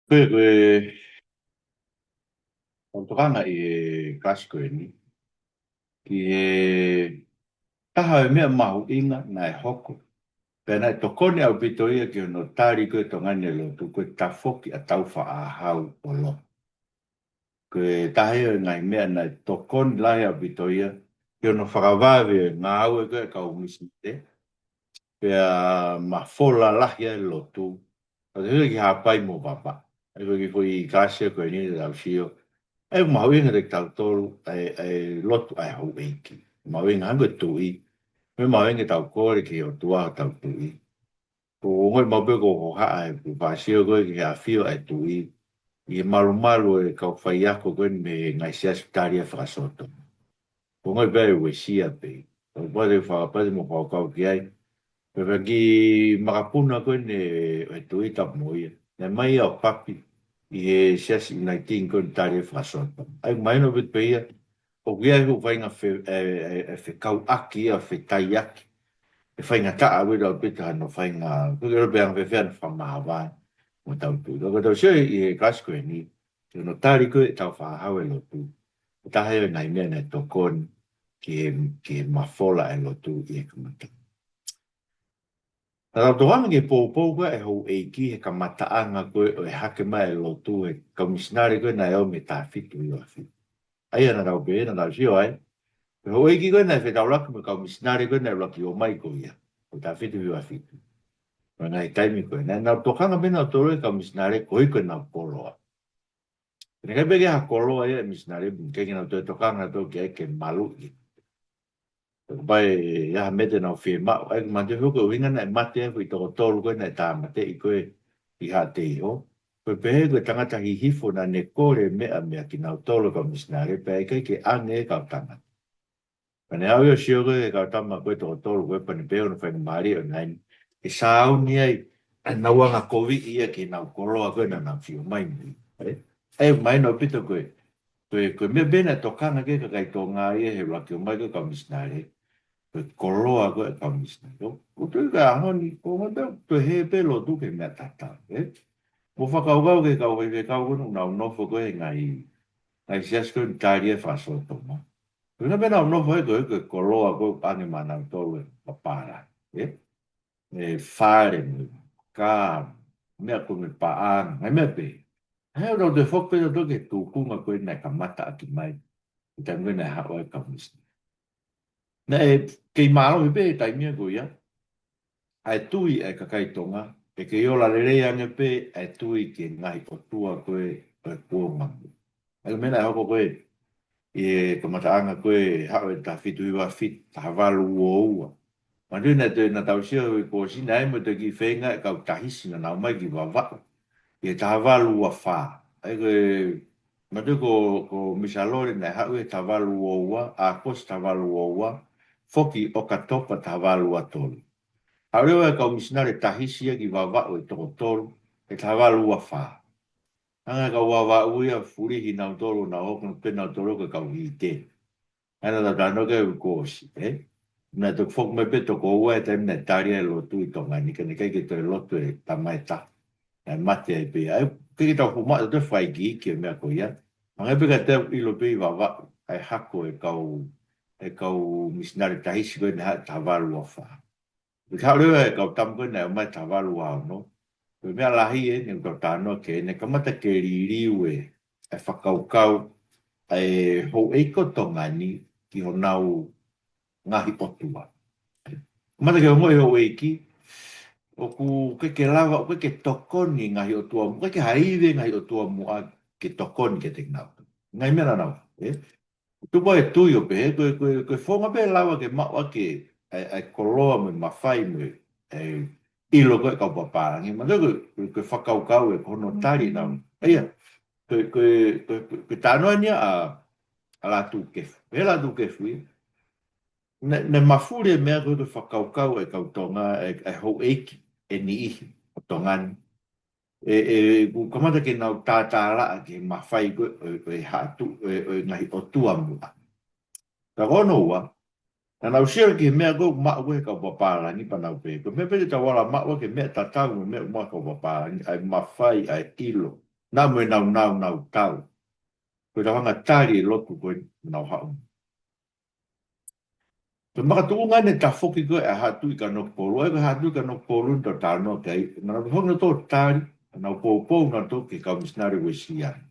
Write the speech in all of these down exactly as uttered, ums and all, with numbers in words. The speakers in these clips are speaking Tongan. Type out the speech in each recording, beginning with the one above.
Ko e, ko e, ʻoku tokanga ʻi he kalasi ko eni ki he taha e meʻa mahuʻinga naʻe hoko. Pea naʻe tokoni ʻaupito ia ki hono tali ko e Tonga ni e lotu, ko e tafoki ʻa Taufaʻāhau ʻo lotu. Ko e taha ia e ngaahi meʻa naʻe tokoni lahi ʻaupito ia ki hono fakavave e ngāue ko e kau misinale. Pea mafola lahi ai e lotu. Ka te hula ki Haʻapai mo Vavaʻu. ʻA ia ko e kiʻi foʻi kalasi ko eni te tau sio. ʻA ia mahuʻinga kiate kitautolu, ʻa e, ʻa e lotu ʻa e houʻeiki. Mahuʻinga hangē ko e tuʻi. Mo e mahuʻinga ke tau kole ki he ʻOtua hotau tuʻi. ʻOku ou ongoʻi maʻu pē ko e hohaʻa e, ko e fāsio ko e ki he ʻafio ʻa e tuʻi ʻi he malumalu e kau faiako ko e mei he ngaahi siasi tali e fakasōtoma. ʻOku ou ongoʻi pē ʻoku uesia pē. ʻOku ou pati fakapati mo fakakaukau ki ai. Pea pea ki makapuna ko eni ʻo e Tuʻi Tapu mo ia. Naʻe ʻomai ia ʻo papi ʻi he siasi Uniting ko eni tali e fakasōtoma. ʻA ia mahino pē ia. ʻOku ʻi ai hono faʻahinga fe-, e, e, e fekauʻaki ia, fetaiaki. E faingataʻa ʻaupito ʻaupito hano faʻahinga, ko e kero pē anga fēfē hano fakamāvae mo hotau tuʻi. Ka ko ʻetau sio ʻi he kalasi ko eni, ki hono tali ko e Taufaʻāhau e lotu. Ko e taha ia e ngaahi meʻa naʻe tokoni ki he, ki he mafola e lotu ʻi he kamata. Naʻa tau tokanga ki he poupou ko e houʻeiki he kamataʻanga ko e ʻo e hake mai e lotu e kau misinale ko e naʻe ō mei he taha fitu hiva fitu. ʻA ia naʻa tau pehē, naʻa tau sio ai. Ko e houʻeiki ko e naʻe fetaulaki mo e kau misinale ko e naʻe ʻuluaki ō mai ko ia. Ko e taha fitu hiva fitu. Mo e ngaahi taimi ko e naʻa nau tokanga pē nautolu e kau misinale koeʻuhi ko ʻenau koloa. Pea naʻe ʻikai pē ke ʻi ai ha koloa ia e misinale, ʻikai ke nau toe tokanga nautolu ki ai ke maluʻi. Pea kapau ʻe ʻi ai ha mete naʻa nau fiemaʻu, ʻa ia ko e mate hoko ʻuhinga naʻe mate ai e foʻi toko tolu ko e naʻe tāmateʻi ko e ʻi Haʻateiho. Ko e pehē ko e tangata Hihifo naʻa ne kole e meʻa meia kinautolu e kau misinale pea ʻikai ke ʻange e kau tangata. Pea ne haʻu ia ʻo sio ko e kau tama ko e toko tolu ko e pea ne pehē hono faingamālie ʻo nai ni. ʻE sāuni ai, ʻa ʻenau angakoviʻi ia ki heʻenau koloa ko e naʻa nau fio mai mui. ʻE, ʻe mahino ʻaupito ko e, ko e, ko e meʻa pē naʻe tokanga ki ai e kakai Tonga ia he ʻuluaki ō mai ko e kau misinale. Ko e koloa ko e kau misinale. ʻOku, ʻoku tui ka ʻaho ni, ʻoku ngali pē, toe hē pē lotu ki he meʻa tatau, ē? Mou fakakaukau ki he kau faifekau ko eni ʻoku nau nofo ko e ngaahi, ngaahi siasi ko e tali e fakasōtoma. Ko e ʻuhinga pē naʻa nau nofo ai ko e, ko e koloa ko e ʻoange maʻanautolu e papālangi, ē? E fale mo e kā, meʻa ko e mo e paʻanga, ngaahi meʻa pehē. He ʻoku tau toe foki pē tautolu ki he tūkunga ko e naʻe kamata ʻaki mai. ʻI he taimi ko e naʻe haʻu ai e kau misinale. Naʻe kei mālohi pē he taimi ko ia ʻa e tui ʻa e kakai Tonga, ʻe kei ola lelei ange pē ʻa e tui ki he ngaahi ʻotua ko e ʻo e kuonga muʻa. ʻA ia ko e meʻa naʻe hoko ko e ʻi he kamataʻanga ko e haʻu e taha fitu hiva fitu, taha valu ua ua. Manatuʻi naʻe toe, naʻa tau sio he kuo ʻosi naʻe ʻi ai mo e toe kiʻi feinga e kau Tahisi naʻa nau ō mai ki Vavaʻu ʻi he taha valu ua fā. ʻA ia ko e, manatuʻi ko, ko Misa Lole naʻe haʻu he taha valu ua ua, ʻAokosi taha valu ua ua, foki ʻOkatopa taha valu ua tolu. Haʻu leva e kau misinale Tahisi ia ki Vavaʻu ʻe toko tolu he taha valu ua fā. Hanga e kau Vavaʻu ia ʻo fulihi nautolu, nau hoko pē nautolu ko e kau Hite. ʻA ia naʻa tau talanoa ki ai he kuo ʻosi, ē? Naʻe toki foki mai pē toko ua he taimi naʻe tali ai e lotu ʻi Tonga ni, ka naʻe ʻikai ke toe lotu e tama ʻe taha. Naʻe mate ai pē. ʻA ia, ʻikai ke tau fuʻu maʻu ʻe tautolu e fakaikiiki e meʻa ko ia. Hangē pē ka tau ʻilo pē ʻi Vavaʻu ʻa e hako e kau, e kau misinale Tahisi ko e naʻe haʻu he taha valu ua fā. ʻI he haʻu leva e kau tama ko e naʻe ō mai he taha valu ua ono. Ko e meʻa lahi eni ʻoku tau talanoa ki ai, naʻe kamata ke liliu e, e fakakaukau ʻa e houʻeiki ʻo Tonga ni ki honau ngaahi ʻotua. Kamata ke ongoʻi e houʻeiki, ʻoku ʻikai ke lava, ʻoku ʻikai ke tokoni e ngaahi ʻotua muʻa, ʻikai ke ʻi ai e ngaahi ʻotua muʻa ke tokoni kiate kinautolu. Ngaahi meʻa naʻa nau, ē? Tupu ai e tui ʻo pehē, ko e, ko e, ko e founga pē ʻe lava ke maʻu ʻaki e, e, e koloa mo e mafai mo e, e ʻilo ko e kau papālangi. Manatuʻi ko e, ko e, ko e fakakaukau ē, ko hono tali naʻa nau. ʻA ia, ko e, ko e, ko e, ko e, ko e talanoa eni ia ʻa, ʻa Lātūkefu. Pehē ʻe Lātūkefu ia, naʻe, naʻe mafuli e meʻa ko e, ko e fakakaukau e kau Tonga, e, e houʻeiki ʻe niʻihi ʻo Tonga ni. ʻE, ʻe, kuo kamata ke nau tātālaʻa ki he mafai ko e, ʻo e, ʻo e haʻatu, ʻo e, ʻo e ngaahi ʻotua muʻa. Ka ko hono ua, naʻa nau sio ki he meʻa ko e ʻoku maʻu ko e he kau papālangi pea nau pehē, ko e meʻa pē te tau ala maʻu ʻaki e meʻa tatau mo e meʻa ʻoku maʻu he kau papālangi, ʻa e mafai, ʻa e ʻilo, Naʻa mo e nāunau nautau. Ko e tau hanga tali e lotu ko ē naʻa nau haʻu. Ko e makatuʻunga ʻene tafoki ko ē ʻa Haʻa Tuʻi Kanokupolu, ʻa ia ko Haʻa Tuʻi Kanokupolu naʻa tau talanoa ki ai, naʻa nau hongi nautolu tali, naʻa nau poupou nautolu ki he kau misinale Uēsiliana.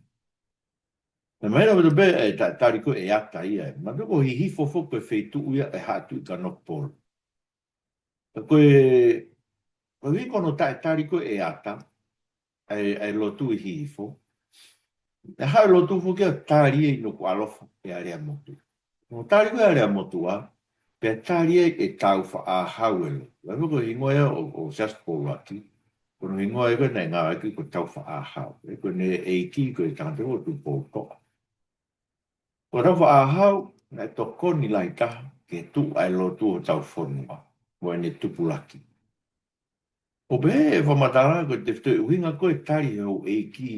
Naʻe mahino ʻaupito pē ʻa e ta-, tali ko ē ʻa ʻEata ia, ē. Manatuʻi ko Hihifo foki ko e feituʻu ia ʻa Haʻa Tuʻi Kanokupolu. Ka ko e, ko e ʻuhinga ko hono taʻetali ko ē ʻa ʻEata, ʻa e, ʻa e lotu ʻi Hihifo. Naʻe haʻu e lotu foki ia ʻo tali ʻe Nukuʻalofa ʻe ʻAleamotuʻa. Ko e tali ko ē ʻa ʻAleamotuʻa, pea tali ai ʻe Tāufaʻāhau e lotu. ʻA ia ko e hingoa ia ʻo, ʻo Siaosi Tupou ʻUluaki, ko hono hingoa ia ko ē naʻe ngāueʻaki ko Tāufaʻāhau. ʻA ia ko ʻene ʻeiki ko e tangata ko Tupoutoʻa. Ko Tāufaʻāhau, naʻe tokoni lahi taha ki he tuʻu ʻa e lotu ʻo hotau fonua, mo ʻene tupulaki. ʻO pehē ʻe he fakamatala ko e tefitoʻi ʻuhinga ko ē tali ʻe he houʻeiki,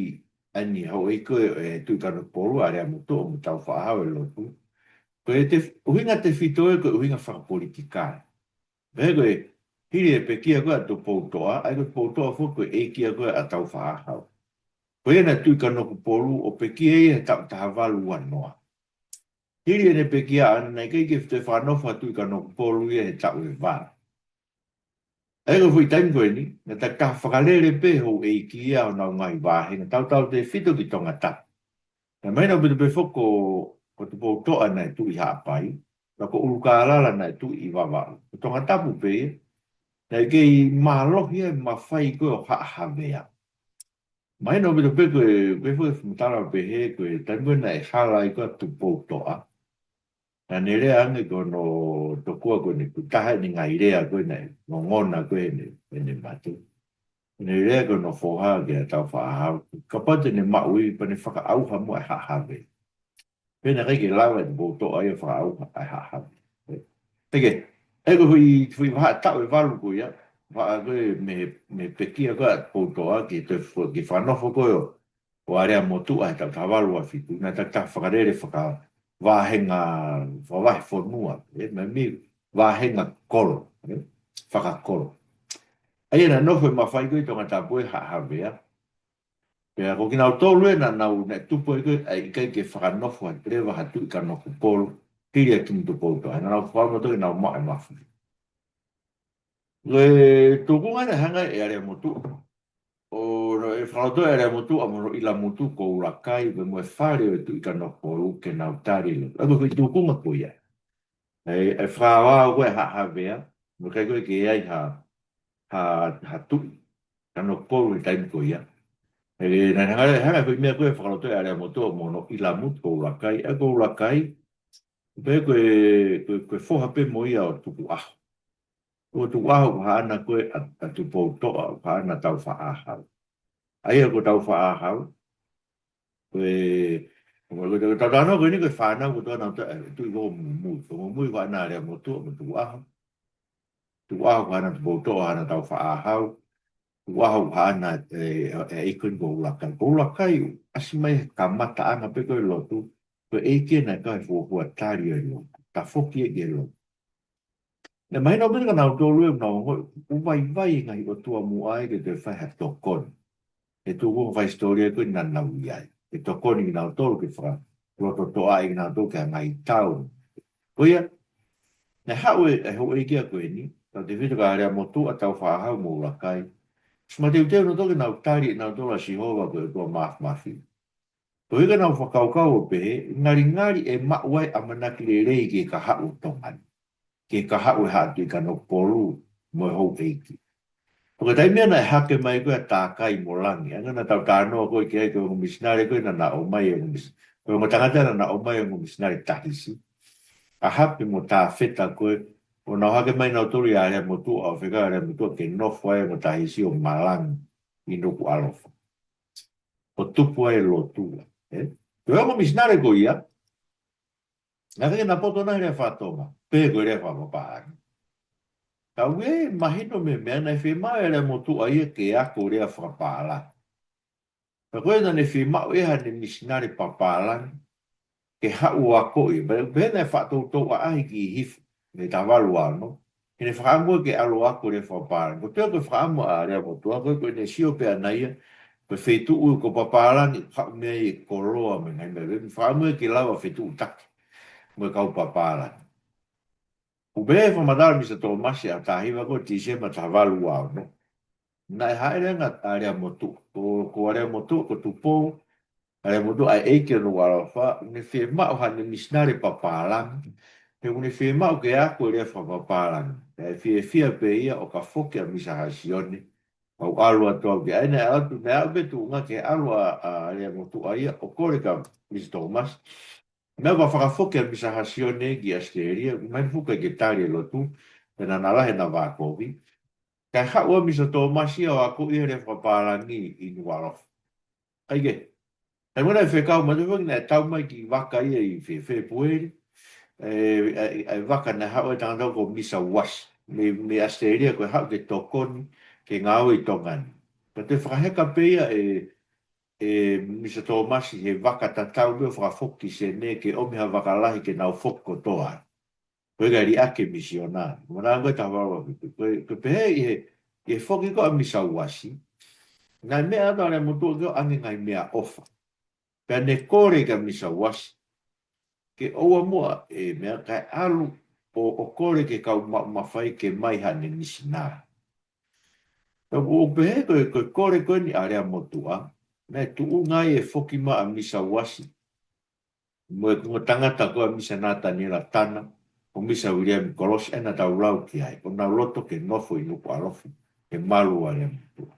ʻa eni houʻeiki ko ē ʻa e Tuʻi Kanokupolu, ʻAleamotuʻa mo Tāufaʻāhau e lotu. Ko e tef-, ʻuhinga tefito ē ko e ʻuhinga fakapolitikale. Pehē ko e hili e pekia ko ē ʻa Tupoutoʻa, ʻa ia ko Tupoutoʻa foki ko e ʻeiki ia ko ē ʻa Tāufaʻāhau. Ko ia naʻe Tuʻi Kanokupolu ʻo pekia ia he taʻu taha valu ua noa. Hili ʻene pekia ʻana naʻe ʻikai ke toe fakanofo ha Tuʻi Kanokupolu ia he taʻu ʻe valu. ʻA ia ko e foʻi taimi ko eni, naʻe takitaha fakalele pē houʻeiki ia honau ngaahi vāhenga tautautefito ki Tongatapu. Naʻe mahino ʻaupito pē foki ko, ko Tupoutoʻa naʻe tuʻi Haʻapai, pea ko ʻUlukālala naʻe tuʻi ʻi Vavaʻu. Ko Tongatapu pē ia, naʻe kei mālohi ai e mafai ko ē ʻo Haʻa Havea. Mahino ʻaupito pē ko e, ko e foʻi fakamatala ʻo pehē ko e taimi ko ē naʻe hala ai ko ē ʻa Tupoutoʻa. Naʻa ne lea ange ko hono tokua ko ʻene, ko e taha ʻene ngaahi lea ko ē naʻe ngongona ko ē ʻene, ʻene mate. Naʻa ne lea ko hono foha kia Tāufaʻāhau. Kapau te ne maʻu ia pea ne fakaʻauha muʻa e Haʻa Havea. Pea naʻe ʻikai ke lava ʻe Tupoutoʻa ia ʻo fakaʻauha ʻa e Haʻa Havea. ʻIkai ke, ʻa ia ko e foʻi, foʻi vahaʻa taʻu ʻe valu ko ia, vahaʻa ko ē mei, mei he pekia ko ē ʻa Tupoutoʻa ki he toe fo-, ki he fakanofo ko ē ʻo, ʻo ʻAleamotuʻa he taʻu taha valu ua fitu, naʻe takitaha fakalele fakavāhenga, fakavahefonua, ē, mei, mei he vāhenga kolo, ē, fakakolo. ʻA ia naʻe nofo e mafai ko ē ʻi Tongatapu ʻi Haʻa Havea, pea ko kinautolu ē naʻa nau, naʻe tupu ai ko ē, ʻa ia ʻikai ke fakanofo atu leva ha Tuʻi Kanokupolu, hili ʻa Kingi Tupoutoʻa, naʻa nau fakaʻamu atu ke nau maʻu e mafai. Ko e tūkunga naʻe hanga ʻe ʻAleamotuʻa. ʻO, naʻe fakalotoʻi ʻe ʻAleamotuʻa mo hono ʻilamutu ko ʻUlakai, pea mo e fale ʻo e Tuʻi Kanokupolu ke nau tali e lotu. ʻA ia ko e foʻi tūkunga ko ia. ʻE, ʻe fakavā ko ē Haʻa Havea, mo e ʻikai ko ē ke ʻi ai ha, ha, ha Tuʻi Kanokupolu he taimi ko ia. ʻE, naʻe hanga, hanga ko e meʻa ko ē fakalotoʻi ʻe ʻAleamotuʻa mo hono ʻilamutu ko ʻUlakai, ʻa ia ko ʻUlakai, pea ko e, ko e, ko e foha pē mo ia ʻo Tukuʻaho. Ko Tukuʻaho ko haʻana ko ē ʻa, ʻa Tupoutoʻa, ko haʻana Tāufaʻāhau. ʻA ia ko Tāufaʻāhau, ko e, ko e, ko e, ko e tau talanoa ko eni ko e fānau ko ē ʻa Tupoutoʻa, ē, Tuʻi ko Mumui. Ko Mumui ko haʻana ʻAleamotuʻa mo Tukuʻaho. Tukuʻaho ko haʻana Tupoutoʻa, haʻana Tāufaʻāhau. Tukuʻaho ko haʻana, ē, ē, ʻeiki ko ē ko ʻUlakai. Ko ʻUlakai, ʻasi mai he kamataʻanga pē ko ē lotu, ko e ʻeiki naʻe kau he fuofua tali e lotu. Tafoki e lotu. Naʻe mahino pē kia nautolu ē, naʻa nau ongoʻi ʻoku vaivai e ngaahi ʻotua muʻa ia ke toe fai ha tokoni. He tūkunga fakahisitōlia ko ē naʻa nau ʻi ai. Ke tokoni kinautolu ke fakalototoʻaʻi kinautolu ki he ngaahi tau. Ko ia, naʻe haʻu e, e houʻeiki ia ko eni, tautefito kia ʻAleamotuʻa, Tāufaʻāhau mo ʻUlakai. Siʻi mateuteu nautolu ke nau tali ʻe nautolu ʻa Sihova ko e ʻOtua Māfimafi. Ko ia ke nau fakakaukau ʻo pehē, ngalingali ʻe maʻu ai ʻamanaki lelei ki he kahaʻu ʻo Tonga ni. Ki he kahaʻu ʻe Haʻa Tuʻi Kanokupolu mo e houʻeiki. Ko e taimi ia naʻe hake mai ko ē ʻa Takai mo Langi. ʻA ia naʻa tau talanoa ko ē ki ai ko e ongo misinale ko ē naʻa na ʻomai e ongo mis-, ko e ongo tangata naʻa na ʻomai e ongo misinale Tahisi. ʻA Hape mo Tafeta ko ē, ʻo nau hake mai nautolu ʻia ʻAleamotuʻa, ʻo fekau ʻe ʻAleamotuʻa ke nofo ai e ongo Tahisi ʻo malangi ʻi Nukuʻalofa. ʻO tupu ai e lotu, ē? Ko e ongo misinale ko ia, naʻe ʻikai ke na poto nai lea faka-Tonga, pe ko e lea fakapapālangi. Ka ʻoku mahino mei he meʻa naʻe fiemaʻu ʻe ʻAleamotuʻa ia ke ako lea fakapālangi. Ka ko e naʻa ne fiemaʻu ʻe ia haʻane misinale papālangi, ke haʻu ʻo akoʻi. Pea, pea naʻe faʻa toutou ʻaʻahi ki Hihifo, mei he taha valu ua ono, ke ne fakaʻamu ke ʻalu ʻo ako lea fakapālangi. Ko e toe ko e fakaʻamu ʻa ʻAleamotuʻa, ko e, ko ʻene sio pē ʻana ia, Ko e feituʻu ko Papālangi, haʻu mei ai e koloa mo e ngaahi meʻa, ʻoku fakaʻamu ke lava fetuʻutaki mo e kau Papālangi. ʻOku pehē fakamatala ʻa Misa Tōmasi ʻi he taha hiva ko ē Tīsema taha valu ua ono. Naʻe haʻele ange ʻa Aleamotuʻa, ko, ko Aleamotuʻa, ko Tupou, Aleamotuʻa ʻa e ʻeiki ʻo Nukuʻalofa, ʻoku ne fiemaʻu haʻane misinale Papālangi, he ʻoku ne fiemaʻu ke ako e lea fakapapālangi. Naʻe fiefia pē ia ʻo ka foki ʻa Misa Hasione, ʻo ʻalu atu au ki ai. Naʻe ʻalu atu, naʻe aʻu pē tuʻunga ke ʻalu ʻa, ʻa Aleamotuʻa ia ʻo kole kia Misa Tōmasi. Naʻe ʻalu ʻo fakafoki ʻa Misa Hasione ki ʻAositelēlia, ʻoku ʻikai fuʻu ke tali e lotu, pea naʻa na lahi ʻena vākovi. Kae haʻu ʻa Misa Tōmasi ia ʻo akoʻi e lea fakapapālangi ʻi Nukuʻalofa. ʻAi ke. ʻAi mo naʻe fekau mai, tau foki naʻe tau mai ki vaka ia ʻi Fē-, Fēpueli. ʻE, ʻe, ʻe vaka naʻe haʻu e tangata ko Misa Uasi. Mei, mei ʻAositelēlia ko e haʻu ke tokoni, ke ngāue ʻi Tonga ni. Ka toe fakaheka pē ia ʻe, ʻe Misa Tōmasi he vaka tatau pē ʻo fakafoki ki Senē ke ʻomi ha vaka lahi ke nau foki kotoa. Ko e ka liʻaki e misiona. Mo nā ko e taha valu ua fitu. Ko e, ko e pehē ʻi he, ʻi he foki ko ē ʻa Misa Uasi. Naʻe meʻa atu ʻa Aleamotuʻa ke ʻoange ngaahi meʻaʻofa. Pea ne kole kia Misa Uasi ke ʻoua muʻa e meʻa kae ʻalu ʻo, ʻo kole ki he kau maʻu mafai ke ʻomai haʻane misinale. Ka ʻoku pehē ko e, ko e kole ko eni ʻa Aleamotuʻa, naʻe tuʻunga ai e foki mai ʻa Misa Uasi mo e ongo tangata ko ē ʻa Misa Nataniela Tana, ʻo Misa Viliami Kolosi, ʻa ia naʻa tau lau ki ai, ʻo nau loto ke nofo ʻi Nukuʻalofa, ke malu ʻa Aleamotuʻa.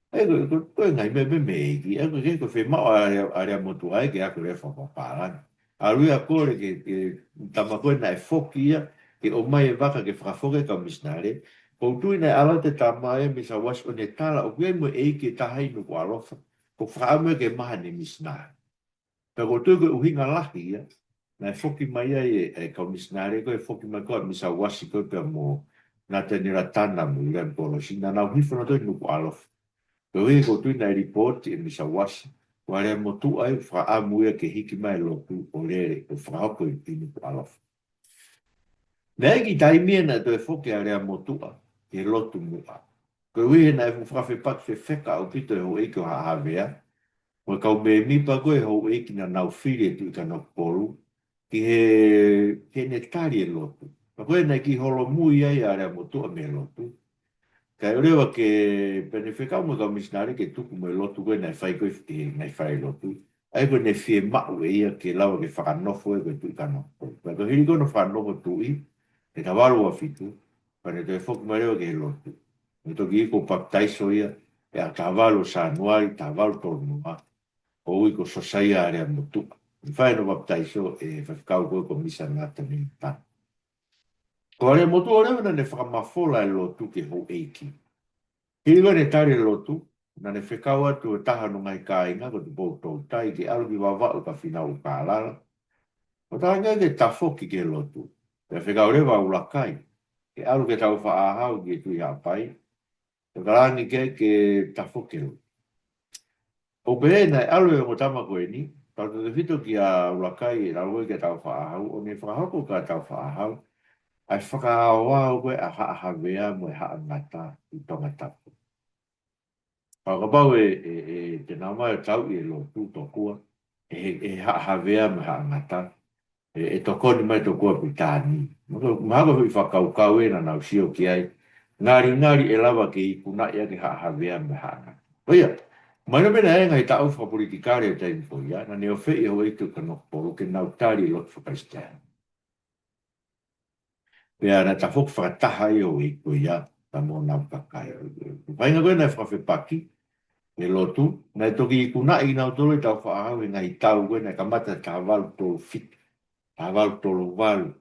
ʻE, ko, ko, ko e ngaahi meʻa, meʻa, meʻa ʻeiki, ʻe, ko e, ko e fiemaʻu ʻa Alea-, ʻa Aleamotuʻa ia ke ako e lea fakapapālangi. ʻAlu ia ʻo kole ki he, ki he tama ko ē naʻe foki ia, ke ʻomai e vaka ke fakafoki e kau misinale. ʻOku ou tui naʻe ʻalu atu e tama ia, Misa Uasi, ʻo ne tala ʻoku ʻi ai mo e ʻeiki ʻe taha ʻi Nukuʻalofa ʻoku fakaʻamu ke ʻomai haʻane misinale. Pea ʻoku ou tui ko e ʻuhinga lahi ia naʻe foki mai ai e, e kau misinale ko ē, foki mai ko ē ʻa Misa Uasi ko ē pea mo Nataniela Tana mo Viliami Kolosi, naʻa nau hifo nautolu ʻi Nukuʻalofa. Koeʻuhi ʻoku ou tui naʻe lipooti ʻe Misa Uasi, ko Aleamotuʻa ia ʻoku fakaʻamu ia ke hiki mai e lotu ʻo lele, ʻo fakahoko ʻi, ʻi Nukuʻalofa. Naʻe ʻi ai e kiʻi taimi ia naʻe toe foki ʻa Aleamotuʻa ki he lotu muʻa. Koeʻuhi he naʻe fuʻu fakafepaki fefeka ʻaupito e houʻeiki ʻo Haʻa Havea mo e kau mēmipa ko ē houʻeiki naʻa nau fili e Tuʻi Kanokupolu ki he, ki heʻene tali e lotu. Pea ko ē naʻe kiʻi holomui ai ʻa Aleamotuʻa mei he lotu. Kae ʻoua leva ke, pea ne fekau mo e kau misinale ke tuku mo e lotu ko ē naʻe fai ko ē ʻi he ngaahi falelotu. ʻA ia ko ʻene fiemaʻu ʻe ia ke lava ke fakanofo ʻe ia ko e Tuʻi Kanokupolu. Pea ko e hili ko ē hono fakanofo e tuʻi, ʻi he taha valu ua fitu, pea ne toe foki mai leva ki he lotu. Ne toki iku ʻo papitaiso ia, ʻi he taha valu ʻo Sānuali, taha valu tolu noa, ʻo ui ko Sosaia Aleamotuʻa. Ne fai hono papitaiso ʻe he faifekau ko ē ko Misa Nataniela Tana. Ko Aleamotuʻa leva naʻa ne fakamafola e lotu ki he houʻeiki. Hili ko ē ʻene tali e lotu, naʻa ne fekau atu e taha hono ngaahi kāinga ko Tupou Toutai ke ʻalu ki Vavaʻu ka finau ʻo kālala. ʻO talaange ke tafoki ki he lotu. Pea fekau leva ʻa ʻUlakai ke ʻalu ki he Taufaʻāhau ki he Tuʻi Haʻapai. Pea talaange ke, ke tafoki ki he lotu. ʻOku pehē naʻe ʻalu e ongo tama ko eni, tautautefito kia ʻUlakai, ʻalu ko ē ki he Taufaʻāhau, ʻo ne fakahoko kia Taufaʻāhau ʻa e fakaaoao ko ē ʻa Haʻa Havea mo e Haʻa Ngata ʻi Tongatapu. Pea kapau ʻe, ʻe, ʻe te nau ō mai ʻo tauʻi e lotu tokua ʻe he, ʻe he Haʻa Havea mo e Haʻa Ngata, ʻe, ʻe tokoni mai tokua Pilitānia. Mahalo, mahalo ko e foʻi fakakaukau ē naʻa nau sio ki ai, ngalingali ʻe lava ke ikunaʻi ʻaki e Haʻa Havea mo e Haʻa Ngata. ʻIo, mahino pē naʻe ʻi ai e ngaahi taʻu fakapolitikale he taimi ko ia, naʻa ne ʻofeʻi e houʻeiki Tuʻi Kanokupolu ke nau tali e lotu faka-Kalisitiane. Pea naʻe tafoki fakataha ai e houʻeiki ko ia, pea mo honau kakai. Ko e faʻahinga ko ē naʻe fakafepaki e lotu, naʻe toki ikunaʻi kinautolu ʻe Taufaʻāhau he ngaahi taʻu ko ē naʻe kamata taha valu tolu fitu, taha valu tolu valu,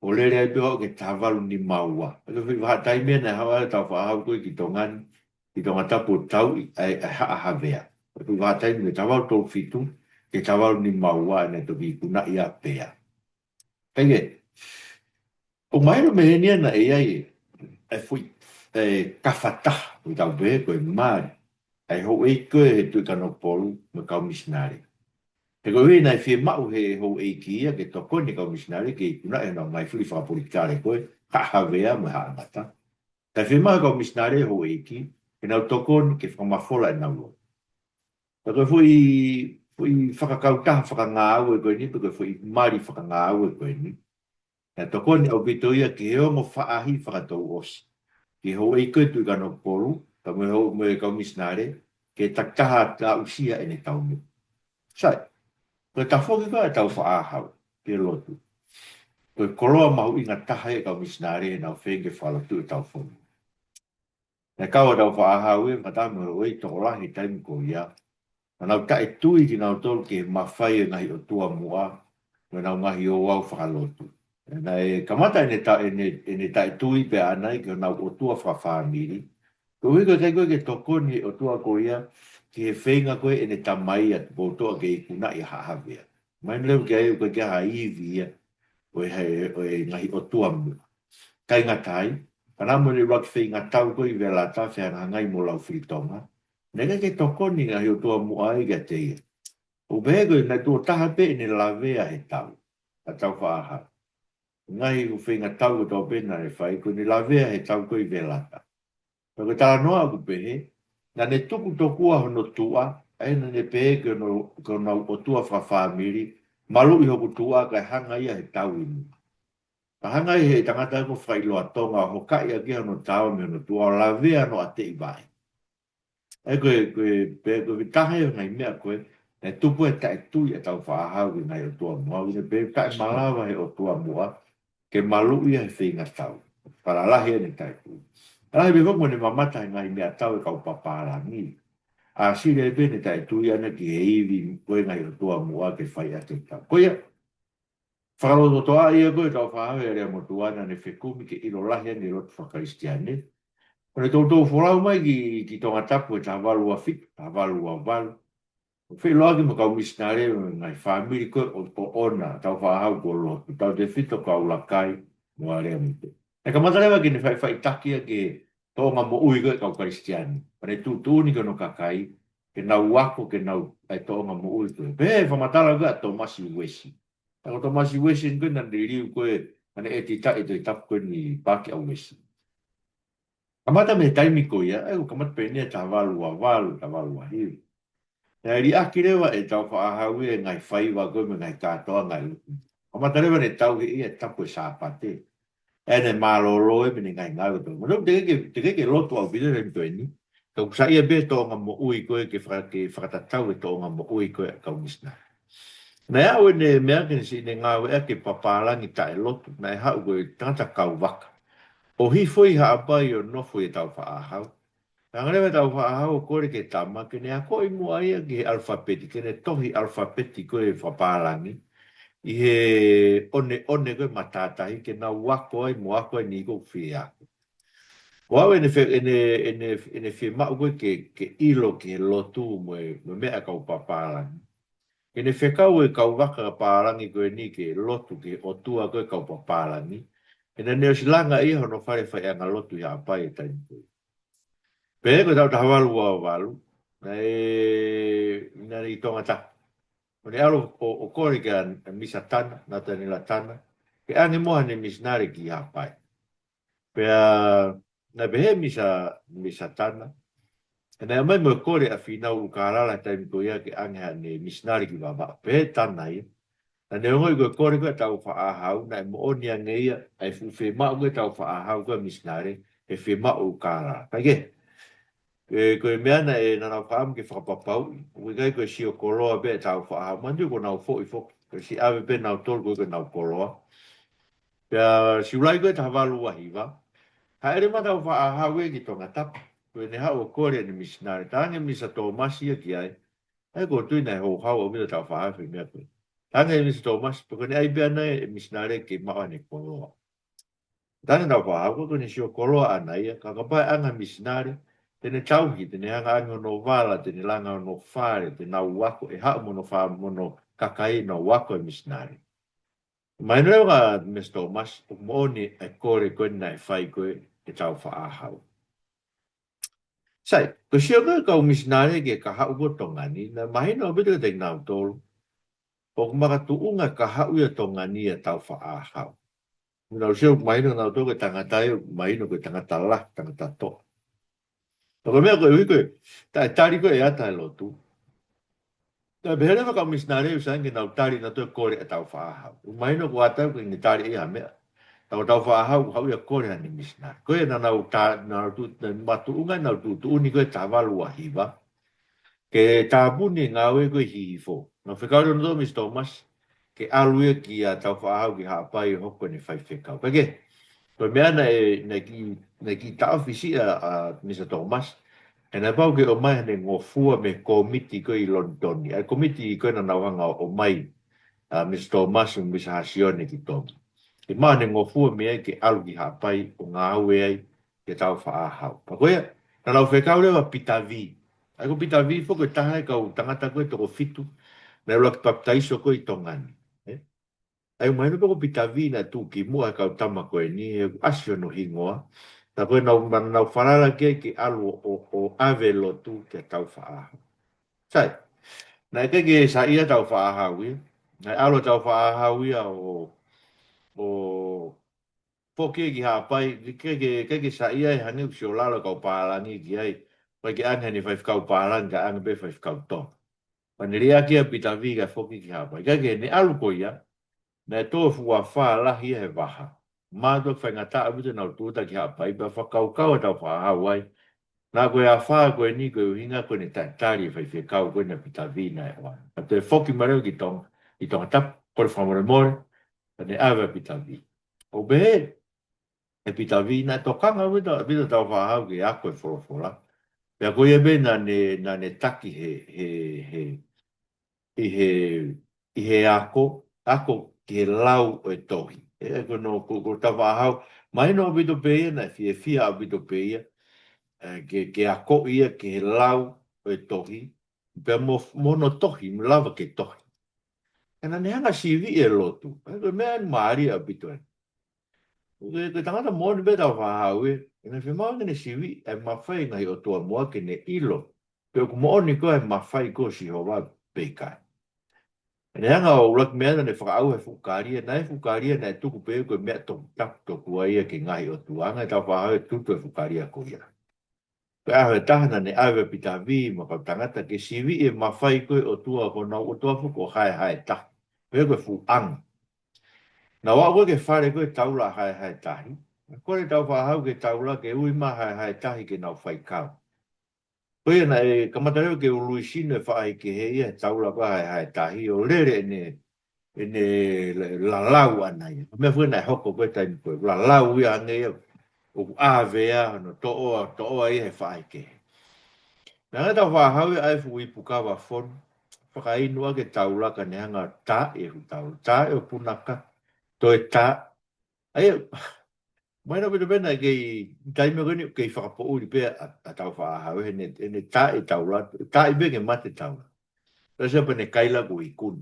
ʻo lele ai pē ʻo aʻu ki he taha valu nima ua. Ko e foʻi vahaʻa taimi ia naʻe haʻu ai ʻa Taufaʻāhau ko ē ki Tonga ni, ki Tongatapu ʻo tauʻi ʻa e, ʻa e Haʻa Havea. Ko e foʻi vahaʻa taimi ia taha valu tolu fitu ki he taha valu nima ua naʻe toki ikunaʻi ai pē ia. Kae kehe, ʻoku mahino mei heni ia naʻe ʻi ai e, e foʻi, e kafataha, ʻoku tau pehē ko e mali ʻa e houʻeiki ko ē he Tuʻi Kanokupolu mo e kau misinale. He koeʻuhi naʻe fiemaʻu ʻe he houʻeiki ia ke tokoni e kau misinale ke ikunaʻi honau ngaahi fili fakapolitikale ko ē, Haʻa Havea mo e Haʻa Ngata. Kae fiemaʻu ʻe he kau misinale e houʻeiki ke nau tokoni ke fakamafola ʻenau lotu. Pea ko e foʻi, foʻi fakakautaha fakangāue ko eni, pe ko e foʻi mali fakangāue ko eni, naʻe tokoni ʻaupito ia ki he ongo faʻahi fakatouʻosi, ki he houʻeiki ko ē Tuʻi Kanokupolu, ka mo e hou-, mo e kau misinale, ke takitaha aʻusia ʻene taumuʻa. Sai, ko e tafoki ko ē ʻa e Taufaʻāhau ki he lotu, ko e koloa mahuʻinga taha ia ʻa e kau misinale heʻenau feinga ke fakalotu e tau fonua. Naʻe kau ʻa Taufaʻāhau ʻi he mata mo e houʻeiki tokolahi he taimi ko ia, naʻa nau taʻetui kinautolu ki he mafai ʻo e ngaahi ʻotua muʻa, mo ʻenau ngaahi ouau fakalotu. Naʻe kamata ʻene ta-, ʻene, ʻene taʻetui pē ʻaʻana ia ki honau ʻotua fakafāmili, koeʻuhi ko e ʻikai ko ē ke tokoni e ʻotua ko ia ki he feinga ko ē ʻene tamai ʻa Tupoutoʻa ke ikunaʻi ʻa Haʻa Havea. Mahino leva ki ai ʻoku ʻikai ke ʻi ai ha ivi ia ʻo e, ʻo e ngaahi ʻotua muʻa. ʻIkai ngata ai, ka naʻa mo ʻene ʻuluaki feinga tau ko ē ʻi Velata fehangahangai mo Laufilitonga, naʻe ʻikai ke tokoni e ngaahi ʻotua muʻa ia kiate ia. ʻO pehē ko ē naʻe tuʻo taha pē ʻene lavea he tau ʻa Taufaʻāhau. Ngaahi feinga tau kotoa pē naʻe fai, ko ʻene lavea he tau ko ē ʻi Velata. Pea ko e talanoa ʻoku pehē, naʻa ne tuku tokua hono tuʻa, ʻa ia naʻa ne pehē ki hono, ki honau ʻotua fakafāmili, maluʻi hoku tuʻa kae hanga ia he tau ʻi muʻa. Ka hanga ia he tangata ko ē fakaʻiloa Tonga ʻo hokaʻi ʻaki hono tao mei hono tuʻa ʻo lavea hono ʻateʻi vaʻe. ʻA ia ko e, ko e, pea ko e taha ia e ngaahi meʻa ko ē naʻe tupu ai e taʻetui ʻa Taufaʻāhau ki he ngaahi ʻotua muʻa, ʻoku ne pehē ʻoku taʻemalava he ʻotua muʻa ke maluʻi ia he feinga tau. Pea lalahi ʻene taʻetui. Lalahi pē foki mo ʻene mamata he ngaahi meʻatau ʻa e kau papālangi. ʻAsili ai pē ʻene taʻetui ʻaʻana ki he ivi ko ē ngaahi ʻotua muʻa ke fai ʻaki e tau. Ko ia, fakalototoʻa ia ko ē ʻa Taufaʻāhau he Aleamotuʻa naʻa ne fekumi ke ʻilo lahi ange e lotu faka-Kalisitiane. ʻO ne toutou folau mai ki, ki Tongatapu he taha valu ua fitu, taha valu ua valu. ʻO feʻiloaki mo e kau misinale mo e ngaahi fāmili ko ē ʻo, ʻo ʻoʻona, Taufaʻāhau kuo lotu, tautefito Kaulakai mo Aleamotuʻa. Naʻe kamata leva ke ne faʻifaʻitaki ia ki he tōʻonga moʻui ko ē ʻa e kau Kalisitiane. Pea ne tuʻutuʻuni ki hono kakai ke nau ako, ke nau ʻai e tōʻonga moʻui ko ē. Pea fakamatala ko ē ʻa Tōmasi Uesi. Pea ko Tōmasi Uesi eni ko ē naʻa ne liliu ko ē, naʻa ne ʻētitaʻi e Tohi Tapu ko eni, Paaki ʻa Uesi. Kamata mei he taimi ko ia, ʻa ia ʻoku kamata pē eni he taha valu ua valu, taha valu ua hiva. Naʻe liʻaki leva ʻe Taufaʻāhau ia e ngaahi faiva ko ē mo e ngaahi kātoanga ʻa e lotu. Kamata leva ʻene tauhi ia e tapu ʻo e Sāpate. ʻA ia naʻe mālōlō ia mei heʻene ngaahi ngāue kotoa. Mahalo teʻeki ke, teʻeki ke lotu ʻaupito he taimi ko eni, ka ʻoku saiʻia pē e tōʻonga moʻui ko ē ke faka-, ke fakatatau e tōʻonga moʻui ko ē ʻa e kau misinale. Naʻe aʻu ʻene meʻa ke ne siʻi ne ngāueʻaki e papālangi taʻelotu, naʻe haʻu ko e tangata kauvaka. ʻO hifo ʻi Haʻapai ʻo nofo ʻia Taufaʻāhau. Hanga leva ʻe Taufaʻāhau ʻo kole ki he tama ke ne akoʻi muʻa ia ki he ʻalafapeti, ke ne tohi ʻalafapeti ko ē fakapālangi ʻi he ʻoneʻone ko ē matātahi, ke nau ako ai mo ako ai e niʻihi ʻoku fie ako. ʻO aʻu ʻene fe-, ʻene, ʻene, ʻene fiemaʻu ko ē ke, ke ʻilo ki he lotu mo e, mo e meʻa ʻa e kau papālangi, ke ne fekau e kauvaka pālangi ko eni ke lotu ki he ʻotua ko ē ʻa e kau papālangi, he naʻa ne ʻosi langa ia hono fale faiʻanga lotu ʻi Haʻapai he taimi ko ia. Pea ko e taʻu taha valu ua valu, naʻe, naʻe ʻi Tongatapu. ʻO ne ʻalu ʻo, ʻo kole kia Misa Tana, Natanila Tana, ke ʻange muʻa haʻane misinale ki Haʻapai. Pea naʻe pehē ʻe Misa, Misa Tana, ʻe naʻe ʻomai mo e kole ʻa Fīnau ʻUlukālala he taimi ko ia ke ʻange haʻane misinale ki Vavaʻu. Pehē ʻe Tana ia, naʻa ne ongoʻi ko e kole ko ē ʻa Taufaʻāhau, naʻe moʻoni ange ia ʻa e fuʻu fiemaʻu ko ē ʻa Taufaʻāhau ko e misinale, ʻe fiemaʻu ʻe ʻUlukālala. Kae kehe, ʻe, ko e meʻa naʻe, naʻa nau fakaʻamu ke fakapapauʻi, ʻoku ʻikai ko e sio koloa pē ʻa Taufaʻāhau, manatuʻi kuo nau foʻi foki, ko e siʻi ʻave pē nautolu ko ē ko ʻenau koloa. Pea Siulai ko ē taha valu ua hiva, hāʻele mai ʻa Taufaʻāhau ia ki Tongatapu, ko ʻene haʻu ʻo kole ʻene misinale, talaange ʻe Misa Tōmasi ia ki ai, ʻa ia ʻoku ou tui naʻe houhau ʻaupito ʻa Taufaʻāhau he meʻa ko ē. Talaange ʻe Misa Tōmasi, pe ko ʻene ʻai pē ʻaʻana e misinale ke maʻu haʻane koloa. Talaange ʻe Taufaʻāhau, ko ʻene sio koloa ʻaʻana ia, ka kapau ʻe ʻange ha misinale, te ne tauhi, te ne hanga ʻo ʻange hono vala, te ne langa hono fale, te nau ako, ʻe haʻu mo hono fa-, mo hono kakai ʻo nau ako e misinale. Mahino leva kia Misa Tōmasi ʻoku moʻoni e kole ko ē naʻe fai ko ē ʻe Taufaʻāhau. Sai, ko e sio ko ē ʻa e kau misinale ki he kahaʻu ko ē ʻo Tonga ni, naʻe mahino ʻaupito kiate kinautolu ʻoku makatuʻunga e kahaʻu ia ʻo Tonga ni ʻia Taufaʻāhau. Naʻa nau sio, mahino nautolu ko e tangata ia, mahino ko e tangata lahi, tangata toʻa. Ka ko e meʻa ko ē ʻoku ui ko e, taʻetali ko ē ʻe ʻata e lotu, Naʻe pehē leva kau misinale ʻoku sai ange ke nau tali nautolu e kole ʻa Tāufaʻāhau. ʻOku mahino kuo ʻatā ko ʻene tali ʻe ia ha meʻa. Tau Tāufaʻāhau, haʻu ia ʻo kole ʻa ʻene misinale. Ko ia naʻa nau tā, naʻa nau tū, naʻa nau matuʻunga, naʻa nau tū, tuʻutuʻuni ko e taha valu ua hiva. Ke tāpuni e ngāue ko ē ʻi Hihifo. Naʻe fekau leva nautolu ʻa Misa Thomas ke ʻalu ia kia Tāufaʻāhau ki Haʻapai ʻo hoko ko ʻene faifekau. Ka ko e, ko e meʻa naʻe, naʻe kiʻi, naʻe kiʻi taʻofi siʻi ʻa, ʻa Misa Thomas. He naʻe pau ke ʻomai haʻane ngofua mei he kōmiti ko ē ʻi Lonitoni. ʻA e kōmiti ko ē naʻa nau hanga ʻo ʻomai ʻa Misa Thomas mo Misa Hasione ki Tonga. Ke maʻu haʻane ngofua mei ai ke ʻalu ki Haʻapai ʻo ngāue ai kia Tāufaʻāhau. Pea ko ia, naʻa nau fekau leva ʻa Pita Vī. ʻA ia ko Pita Vī foki ko e taha e kau tangata ko ē toko fitu naʻe ʻuluaki papitaiso ko ē ʻi Tonga ni. Ē? ʻA ia ʻoku mahino pē ko Pita Vī naʻe tuʻu kimuʻa he kau tama ko eni, he ʻoku ʻasi hono hingoa. Ka ko e naʻa nau, naʻa nau falala ki ai ke ʻalu ʻo, ʻo, ʻo ʻave e lotu kia Tāufaʻāhau. Sai. Naʻe ʻikai ke saiʻia ʻa Tāufaʻāhau ia. Naʻe ʻalu ʻa Tāufaʻāhau ia ʻo, ʻo foki ki Haʻapai, ʻikai ke, ʻikai ke saiʻia ia, hangē ʻoku siolalo e kau pālangi ki ai. ʻOku ʻikai ke ʻange haʻane faifekau pālangi, kae ʻange pē faifekau Tonga. Pea ne liʻaki ʻa Pita Vī kae foki ki Haʻapai. Ka ko ʻene ʻalu ko ia, naʻe tō e fuʻu afā lahi ia he vaha. Mātuʻaki faingataʻa ʻaupito ʻenau tūʻuta ki Haʻapai, pea fakakaukau ʻa Tāufaʻāhau ai. Naʻa ko e afā ko eni ko e ʻuhinga ko ʻene ta-, tali e faifekau ko ena ʻa Pita Vī naʻe ʻoange. Pea toe foki mai leva ki Tonga, ʻi Tongatapu, kole fakamolemole, pea ne ʻave ʻa Pita Vī. ʻO pehē ʻe Pita Vī naʻe tokanga ʻaupito, ʻaupito ʻa Tāufaʻāhau ke ako e folofola. Pea ko ia pē naʻa ne, naʻa ne taki he, he, he, ʻi he, ʻi he ako, ako ki he lau ʻo e tohi. Ē, ko hono, ko, ko Tāufaʻāhau, mahino ʻaupito pē ia, naʻe fiefia ʻaupito pē ia, ē, ke, ke ako ia ki he lau ʻo e tohi, pea mo, mo hono tohi, mo lava ke tohi. Ē, naʻa ne hanga ʻo siviʻi e lotu. Ē, ko e meʻa eni mālie ʻaupito ē. Ko e, ko e tangata moʻoni pē Tāufaʻāhau ē, ē, naʻe fiemaʻu ke ne siviʻi e mafai e ngaahi ʻotua muʻa ke ne ʻilo pe ʻoku moʻoni ko e mafai ko ē ʻo Sihova pe ʻikai. Ē, ne hanga ʻo ʻuluaki meʻa naʻa ne fakaʻauha e fuʻu kalia, naʻe fuʻu kalia naʻe tuku pē ko e meʻa tokutapu tokua ia ki he ngaahi ʻotua, hanga ʻe Tāufaʻāhau ʻo tutu e fuʻu kalia ko ia. Ko e ʻaho ʻe taha naʻa ne ʻave ʻa Pita Vī mo e kau tangata ke siviʻi e mafai ko ē ʻo e ʻotua, ko honau ʻotua foki ko Haehaetahi. Pea ko e fuʻu anga. Naʻa nau aʻu ko ē ki he fale ko ē taula ʻa Haehaetahi. Kole ʻe Tāufaʻāhau ki he taula ke ui mai ʻa Haehaetahi ke nau faikau. Ko ia naʻe kamata leva ke ului sino e faʻahikehe ia he taula ko ē ʻa Haehaetahi ʻo lele ʻene, ʻene la-, lalau ʻana ia. Meʻa foki naʻe hoko ko ē taimi ko ē. Lalau ia hangē ia ʻoku ʻave ia, hono toʻoa, toʻoa ia he faʻahikehe. Naʻe hanga ʻe Tāufaʻāhau ia ʻo ʻai e fuʻu ipu kava fonu. Fakainu ʻaki e taula ka ne hanga ʻo taaʻi e fuʻu taula. Taaʻi ʻo punaka. Toe taaʻi. ʻA ia, mahino ʻaupito pē naʻe kei, taimi ko eni kei fakapoʻuli pē ʻa, ʻa Tāufaʻāhau, heʻene, heʻene taaʻi e taula, taaʻi pē ke mate e taula. Pea sai pea ne kaila kuo ikuna.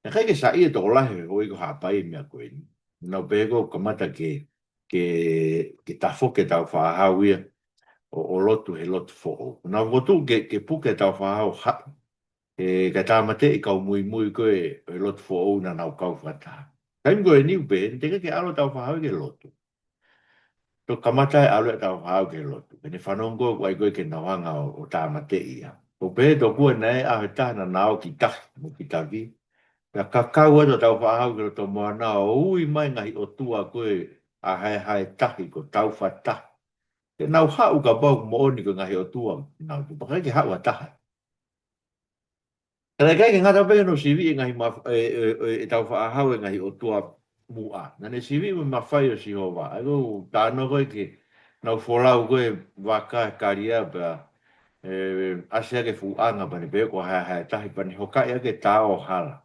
Naʻe ʻikai ke saiʻia e tokolahi ʻo e houʻeiki ʻo Haʻapai e meʻa ko eni. Naʻa nau pehē kuo kamata ke, ke, ke tafoki ʻa Tāufaʻāhau ia ʻo, ʻo lotu he lotu foʻou. Naʻa nau fokotuʻu ke, ke puke ʻa Tāufaʻāhau haʻu. Ē, kae tāmateʻi e kau muimui ko ē ʻo e lotu foʻou naʻa nau kau fakataha. Taimi ko eni ʻoku pehē, naʻe teʻeki ke ʻalu ʻa Tāufaʻāhau ki he lotu. Toki kamata e ʻalu ʻa Tāufaʻāhau ki he lotu. Pea ne fanongo ko ē ʻoku ʻai ko ē ke nau hanga ʻo, ʻo tāmateʻi ia. ʻO pehē tokua naʻe ʻi ai e taha naʻa na ō ki tahi mo Pita Vī. Pea kakau atu ʻa Tāufaʻāhau ki loto moana ʻo ui mai e ngaahi ʻotua ko ē ʻa Haehaetahi ko Tāufaʻatahi. Ke nau haʻu kapau ʻoku moʻoni ko e ngaahi ʻotua, nau tu pakai ke haʻu ha taha. Ka naʻe ʻikai ke ngata pē hono siviʻi e ngaahi maf-, ʻe, ʻe, ʻe, ʻe Tāufaʻāhau e ngaahi ʻotua muʻa. Naʻa ne siviʻi mo e mafai ʻo Sihova. ʻA ia ko e talanoa ko ē ki heʻenau folau ko ē vaka he kalia pea, ē, ʻasi ʻaki e fuʻu anga pea ne pehē ko Haehaetahi pea ne hokaʻi ʻaki e tao hala.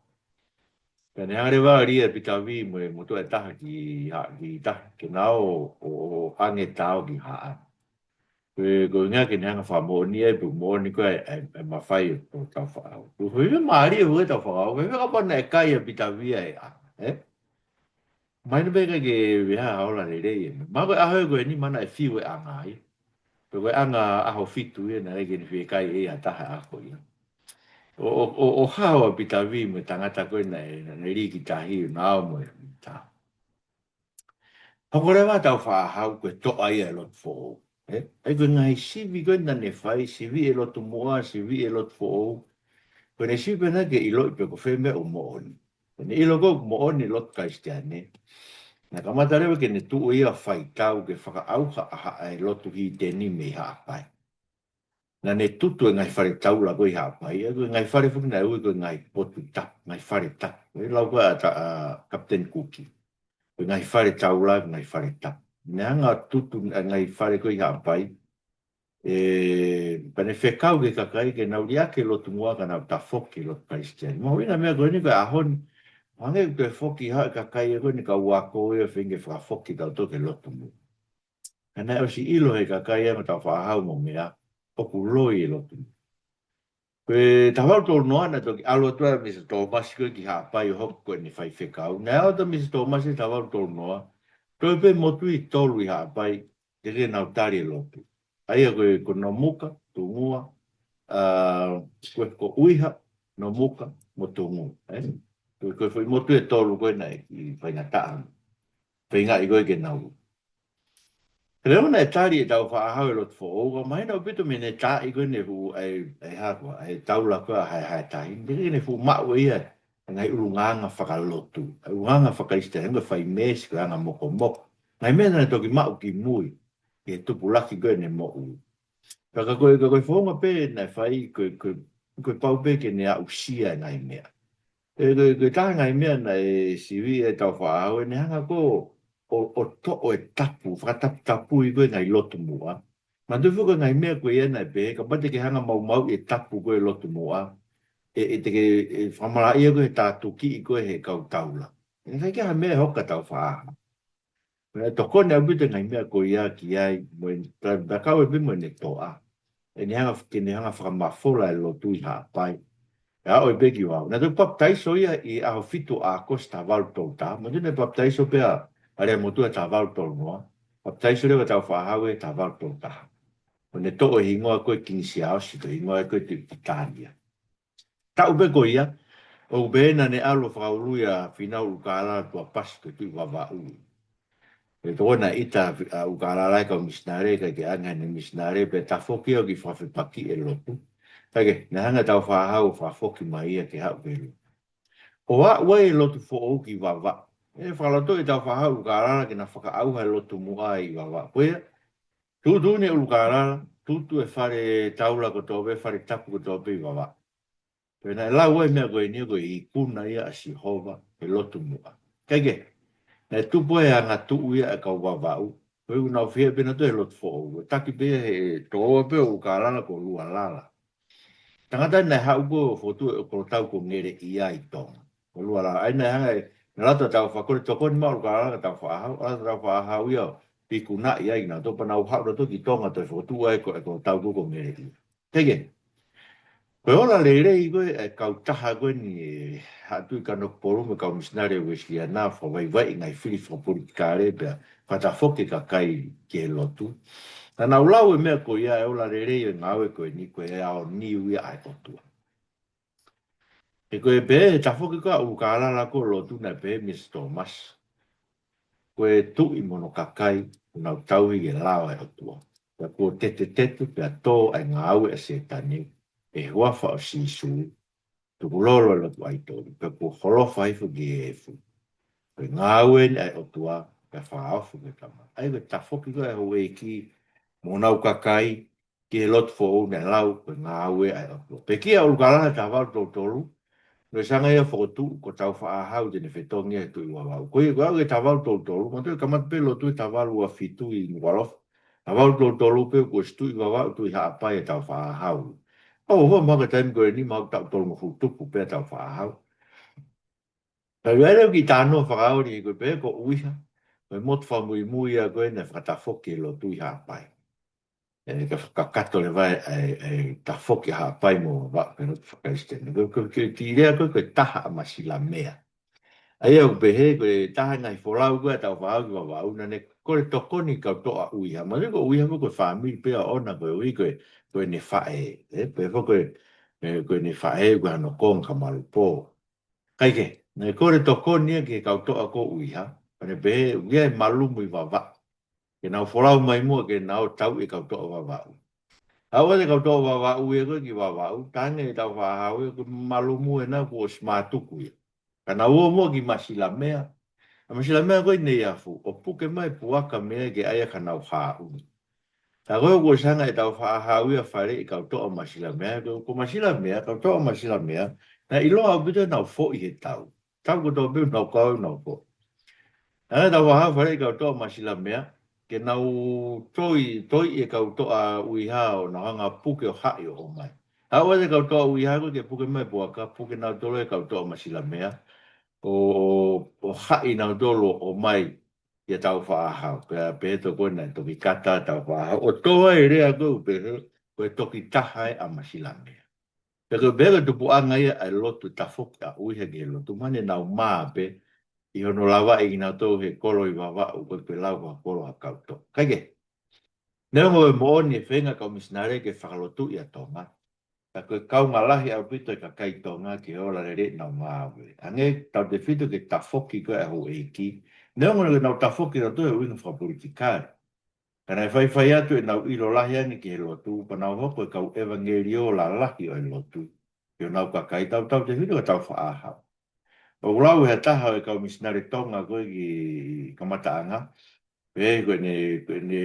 Pea ne hanga leva ʻo lī ʻa Pita Vī mo e motuʻa ʻe taha ki ha-, ki tahi, ke nau ō, ō, ō ʻange e tao ki Haʻa. Ko e, ko e ʻuhinga ke ne hanga ʻo fakamoʻoni ai pe ʻoku moʻoni ko ē e, e, e mafai ʻo Tāufaʻāhau. Ko e, ko e meʻa mālie ʻo e Tāufaʻāhau, ko e meʻa kapau naʻe kai ʻa Pita Vī ʻa e anga, ē? Mahino pē ʻikai ke veha ola lelei ē. Mahalo ko e ʻaho ko eni mahalo naʻe fiu e anga ai. Pe ko e anga ʻaho fitu ia naʻe ʻikai ke ne fie kai ʻe ia ha taha ʻaho ia. ʻO, ʻo, ʻo, ʻo hao ʻa Pita Vī mo e tangata ko ē naʻe, naʻe lī ki tahi ʻo na ō mo e tao. Hoko leva ʻa Tāufaʻāhau ko e toʻa ia e lotu foʻou. Ē? ʻA ia ko e ngaahi sivi ko ē naʻa ne fai, siviʻi e lotu muʻa, siviʻi e lotu foʻou. Ko ʻene sivi pē naʻe ʻiloʻi pe ko fē meʻa ʻoku moʻoni. Ko ʻene ʻilo ko ē ʻoku moʻoni e lotu Kalisitiane, naʻe kamata leva ke ne tuʻu ia ʻo faitau ke fakaʻauha ʻa e lotu hiteni mei Haʻapai. Naʻa ne tutu e ngaahi fale taula ko ē ʻi Haʻapai, ʻa ia ko e ngaahi fale foki naʻe ui ko e ngaahi potu tapu, ngaahi fale tapu. Ko e lau ko ē ʻa ta-, ʻa Kapiteni Kuki. Ko e ngaahi fale taula, ngaahi fale tapu. Naʻe hanga ʻo tutu e ngaahi fale ko ē ʻi Haʻapai, ē, pea ne fekau ki he kakai ke nau liʻaki e lotu muʻa ka nau tafoki ki he lotu Kalisitiane. Mahuʻinga e meʻa ko eni ko e ʻaho ni, hangē ko e foki ha kakai ko eni kau ako ia feinga ke fakafoki tautolu ki he lotu muʻa. Ka naʻe ʻosi ʻilo ʻe he kakai ia mo Tāufaʻāhau mo meʻa, ʻoku loi e lotu muʻa. Ko e taha valu tolu noa naʻe toki ʻalu atu ai ʻa Misa Tōmasi ko ē ki Haʻapai ʻo hoko ko ʻene faifekau. Naʻe ʻalu atu ʻa Misa Tōmasi he taha valu tolu noa, toe pē motuʻa ʻe tolu ʻi Haʻapai, teʻeki ke nau tali e lotu. ʻA ia ko e, ko Nomuka, Tungua, ʻa, ko e, ko ʻUiha, Nomuka, mo Tungua, ē? Ko e, ko e foʻi motuʻa ʻe tolu ko ē naʻe ʻi faingataʻa. Feingaʻi ko ē ke nau. He leva naʻe tali ʻe Tāufaʻāhau e lotu foʻou, ka mahino ʻaupito mei heʻene taaʻi ko ē ʻene fuʻu, ʻa e, ʻa e hā ko ē, ʻa e taula ko ē ʻa Hae, Hae Tahi. Teʻeki ke ne fuʻu maʻu ʻe ia e ngaahi ʻulungaanga fakalotu, ʻa e ʻulungaanga fakaKalisitiane, ko e fai meesi, ko e anga mokomoko. Ngaahi meʻa naʻe toki maʻu kimui, ʻi he tupulaki ko ē ʻene moʻui. Ka, ka ko e, ka ko e founga pē naʻe fai, ko e, ko e, ko e pau pē ke ne aʻusia e ngaahi meʻa. Ē, ko e, ko e taha e ngaahi meʻa naʻe sivi ai ʻe Tāufaʻāhau, ʻene hanga ko ē ʻo, ʻo toʻo e tapu, fakataputapui ko ē ngaahi lotu muʻa. Manatuʻi foki ko e ngaahi meʻa ko ia naʻe pehē, kapau te ke hanga maumauʻi e tapu ko ē lotu muʻa, ʻe, ʻe te ke, ʻe fakamalaʻia ko ē he tātukiʻi ko ē he kau taula. ʻE ʻikai ke ʻi ai ha meʻa ʻe hoko kia Tāufaʻāhau. Naʻe tokoni ʻaupito e ngaahi meʻa ko ia ki ai, mo e, ta-, takau ai pē mo ʻene toʻa. ʻEne hanga, ke ne hanga fakamafola e lotu ʻi Haʻapai. ʻE aʻu ai pē ki Vavaʻu. Naʻe toki papitaiso ia ʻi he ʻaho fitu ʻAokosi taha valu tolu taha. Manatuʻi naʻe papitaiso pē ʻa Lehaamotuʻa taha valu tolu noa. Papitaiso leva ʻa Tāufaʻāhau he taha valu tolu taha. ʻO ne toʻo e hingoa ko ē Kingi Siaosi, ko e hingoa ko ē Tuʻi Pilitānia. Taʻu pē ko ia, ʻoku pehē naʻa ne ʻalu ʻo fakaului ʻa Fīnau ʻUlukālala Tuʻapasi ko e Tuʻi Vavaʻu. Pea tokoni ʻita ʻa ʻUlukālala ki he kau misinale, ʻikai ke ʻange ʻene misinale, pea tafoki ʻo kiʻi fakafepakiʻi e lotu. Kae kehe, naʻe hanga ʻe Tāufaʻāhau ʻo fakafoki mai ia ke haʻu ki he lotu. ʻO aʻu ai e lotu foʻou ki Vavaʻu. ʻE fakalotoʻi ʻe Tāufaʻāhau ʻUlukālala ke na fakaʻauha e lotu muʻa ʻi Vavaʻu. Ko ia, tuʻutuʻuni ʻe ʻUlukālala, tutu e fale taula kotoa pē, fale tapu kotoa pē ʻi Vavaʻu. Pea naʻe lau ai e meʻa ko eni ko e ikuna ia ʻa Sihova he lotu muʻa. Kae kehe, naʻe tupu ai e angatuʻu ia ʻa e kau Vavaʻu. Ko e ʻuhinga naʻa nau fie pē nautolu he lotu foʻou. Ko e taki pē ia he tokoua pē ʻo ʻUlukālala ko Lualala. Tangata naʻe haʻu ko ē ʻo fokotuʻu e kolotau ko Ngeleʻia ʻi Tonga. Ko Lualala, ʻa ia naʻe hanga ʻe, naʻe ʻalu atu ʻa Tāufa-, ko e tokoni maʻu ʻa ʻUlukālala kia Tāufaʻāhau, ʻalu atu ʻa Tāufaʻāhau ia ʻo pikunai ai kinautolu pea nau haʻu nautolu ki Tonga ʻo toe fokotuʻu ai ko e, ko e kolotau ko ē ko Ngeleʻia. Kae kehe, ko e ola lelei ko ē ʻa e kautaha ko eni ʻa e Haʻa Tuʻi Kanokupolu mo e kau misinale Uēsiliana ʻo fakavaivaiʻi e ngaahi fili fakapolitikale pea fakatafoki e kakai ki he lotu. Naʻa nau lau e meʻa ko ia, e ola lelei e ngāue ko eni ko e aoniu ia ʻa e ʻOtua. He ko e pehē he tafoki ko ē ʻa ʻUlukālala ki he lotu naʻe pehē ʻe Misa Tōmasi, ko e tuʻi mo hono kakai, kuo nau tauhi e lao ʻa e ʻOtua. Pea kuo tetetete pea tō ʻa e ngāue ʻa Sētane, ʻi he huafa ʻo Sīsū, tukulolo e lotu ʻaitoli, pea kuo holofa hifo ki he efu. Ko e ngāue eni ʻa e ʻOtua, pea fakaofo ki he Tamai. ʻA ia ko e tafoki ko ē ʻa e houʻeiki mo honau kakai, ki he lotu foʻou naʻe lau ko e ngāue ʻa e ʻOtua. Pekia ʻa ʻUlukālala he taha valu tolu tolu, naʻe ʻosi hanga ia ʻo fokotuʻu ko Tāufaʻāhau te ne fetongi ia he Tuʻi Vavaʻu. Ko ia, ko e aʻu ki he taha valu tolu tolu, manatuʻi kamata pē lotu he taha valu ua fitu ʻi Nukuʻalofa. Taha valu tolu tolu pē kuo ʻosi Tuʻi Vavaʻu, Tuʻi Haʻapai ʻa Tāufaʻāhau. ʻO, ʻo, mahalo ko e taimi ko eni, mahalo taʻu tolungofulu tupu pē ʻa Tāufaʻāhau. Ka ʻi ai leva e kiʻi talanoa fakaoli ko e pehē ko ʻUiha, ko e motu fakamuimui ia ko ē naʻe fakatafoki e lotu ʻi Haʻapai. ʻE, ka fakakakato leva e, e, e tafoki ʻa Haʻapai mo Vavaʻu ki he lotu faka-Kalisitiane. Ko, ko, ko e kiʻi lea ko ē, ko e taha ʻa Masilamea. ʻA ia ʻoku pehē, ko e taha e ngaahi folau ko ē ʻa Tāufaʻāhau ki Vavaʻu, naʻa ne kole tokoni ki he kau toʻa ʻUiha. Mahalo ko ʻUiha ko e fāmili pē ʻoʻona koeʻuhi ko e, ko ʻene faʻē. ʻE, pehē foki ko e, e, ko ʻene faʻē, ko hano konga ka malu pō. Kae kehe, naʻe kole tokoni ia ki he kau toʻa ko ʻUiha, pea ne pehē, ʻoku ʻi ai e malumu ʻi Vavaʻu. Ke nau folau mai muʻa ke nau tauʻi e kau toʻa Vavaʻu. Aua te kau toʻo Vavaʻu ia ko ē ki Vavaʻu, tangi e Taufaʻāhau ia ko e malumu ena kuo ʻosi mātuku ia. Ka nau ō mo ki Masilamea. ʻA Masilamea ko ē ʻi Neiafu, ʻo puke mai puaka mei ai ke ʻai ʻa e kanau haʻu. Ka ko ē kuo ʻosi hanga e Taufaʻāhau ia ʻo faleʻi kau toʻo Masilamea, ko, ko Masilamea, kau toʻo Masilamea, naʻe ʻiloa ʻaupito ʻenau foʻi he tau. Tau kotoa pē ʻenau kau ʻenau foʻi. Hanga e Taufaʻāhau ʻo faleʻi kau toʻo Masilamea, ke nau toi, toi e kau toʻa ʻUiha ʻo nau hanga ʻo puke ʻo haʻi ʻo ʻomai. Aua te kau toʻa ʻUiha ko ē ke puke mai puaka, puke nautolu e kau toʻa Masilamea, ʻo, ʻo, ʻo haʻi nautolu ʻo ʻomai ʻia Taufaʻāhau. Pea pehē ʻe he tohi ko ē naʻe toki kata Taufaʻāhau. ʻO toa e lea ko ē ʻo pehē, ko e toki taha ē ʻa Masilamea. Pea ko e pehē ko e tupuʻanga ia ʻa e lotu tafoki ʻa ʻUiha ki he lotu. Mahalo ne nau mā pē ʻi hono lavaʻi kinautolu he kolo ʻi Vavaʻu ko ē pe lau ha kolo ha kau toʻa. Kae kehe. Neongo e moʻoni e feinga kau misinale ke fakalotuʻi ʻa Tonga. Ka ko e kaunga lahi ʻaupito e kakai Tonga ki he ola lelei ʻenau ngāue. Hangē tautefito ki he tafoki ko ē ʻa e houʻeiki. Neongo naʻa nau tafoki nautolu he ʻuhinga fakapolitikale. Ka naʻe faifai atu ʻenau ʻilo lahi ange ki he lotu, pea nau hoko e kau ʻevangeliō lalahi ʻo e lotu. ʻI honau kakai tau, tautefito ki he Taufaʻāhau. ʻOku lau ʻe ha taha ʻo e kau misinale Tonga ko ē ki kamataʻanga, pehē ko ʻene, ko ʻene